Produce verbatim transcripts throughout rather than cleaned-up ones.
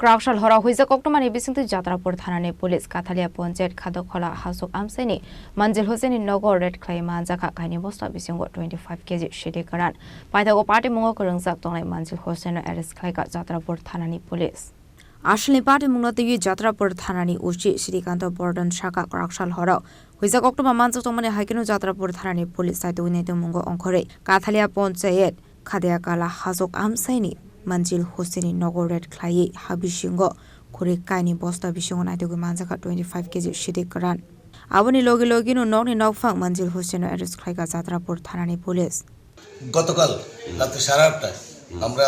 Kwraksal horo huijak koktwmani bisingtwi Jatrapur thanani police Kathalia Panchayat Khadokhola Hasuk Amsaini Manjil Hussaini nogo raid khlai manjakha kaini bosta bisingo twenty five K G sidi kwran. Paithago party mungo kwrwngjak tongnai Manjil Hussaino arrest khlaikha Jatrapur thanani police. Asalni party mungno twiwi Jatrapur thanani O C Srikanto Bordon saka kwraksal horo huijak koktwma manjak tongmani hai kheno Jatrapur thanani police saitugwi naitung mungo ongkhorwi Kathalia Panchayat Khadokhola Hasuk Amsaini Manjil Hussaini nogo raid khlaiwi ha bisingo khuri kaini bosta bisingo naitugwi manjakha twenty five K G sidi kwran. Aboni logi logino nokni nokphang Manjil Hussaino arrest khlaikha Jatrapur thanani police. গতকাল রাত্রি সাড়ে আটটায় আমরা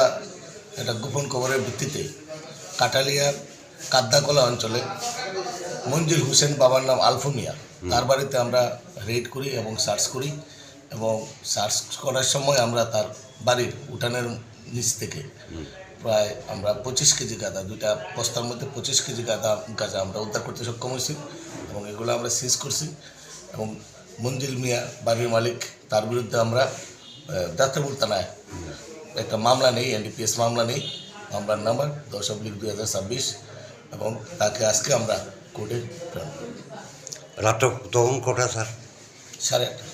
একটা গোপন খবরের ভিত্তিতে কাঠালিয়ার কাদ্দাকলা অঞ্চলে মঞ্জিল হোসেন, বাবার নাম আলফু মিয়া, তার বাড়িতে আমরা রেড করি এবং সার্চ করি। এবং সার্চ করার সময় আমরা তার বাড়ির উঠানের নিচ থেকে প্রায় আমরা পঁচিশ কেজি গাঁজা, দুইটা বস্তার মধ্যে পঁচিশ কেজি গাঁজা, গাঁজা আমরা উদ্ধার করতে সক্ষম হয়েছি এবং এগুলো আমরা সিজ করছি। এবং মঞ্জিল মিয়া, বাড়ির মালিক, তার বিরুদ্ধে আমরা, আহ, যাত্রাপুর থানায় একটা মামলা নেই, এনডিপিএস মামলা নেই, মামলার নাম্বার দশ অব্লিক দুই হাজার ছাব্বিশ, এবং তাকে আজকে আমরা কোর্টে প্রেরণ করব। রাত তখন কটা, স্যার? সাড়ে আটটা।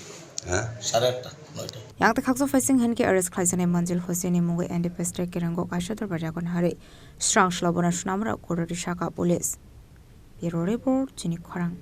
হ্যাঁ? সাড়ে আটটা, নয়টা। Yang ta khaksa faising hen ke arrest khlaijaknai Manjil Hussaini mungwi N D P S tei Kirango kaisa dorbar yago nahari srang slobona swnamra kurari saka police. Bureau report, chini khorang.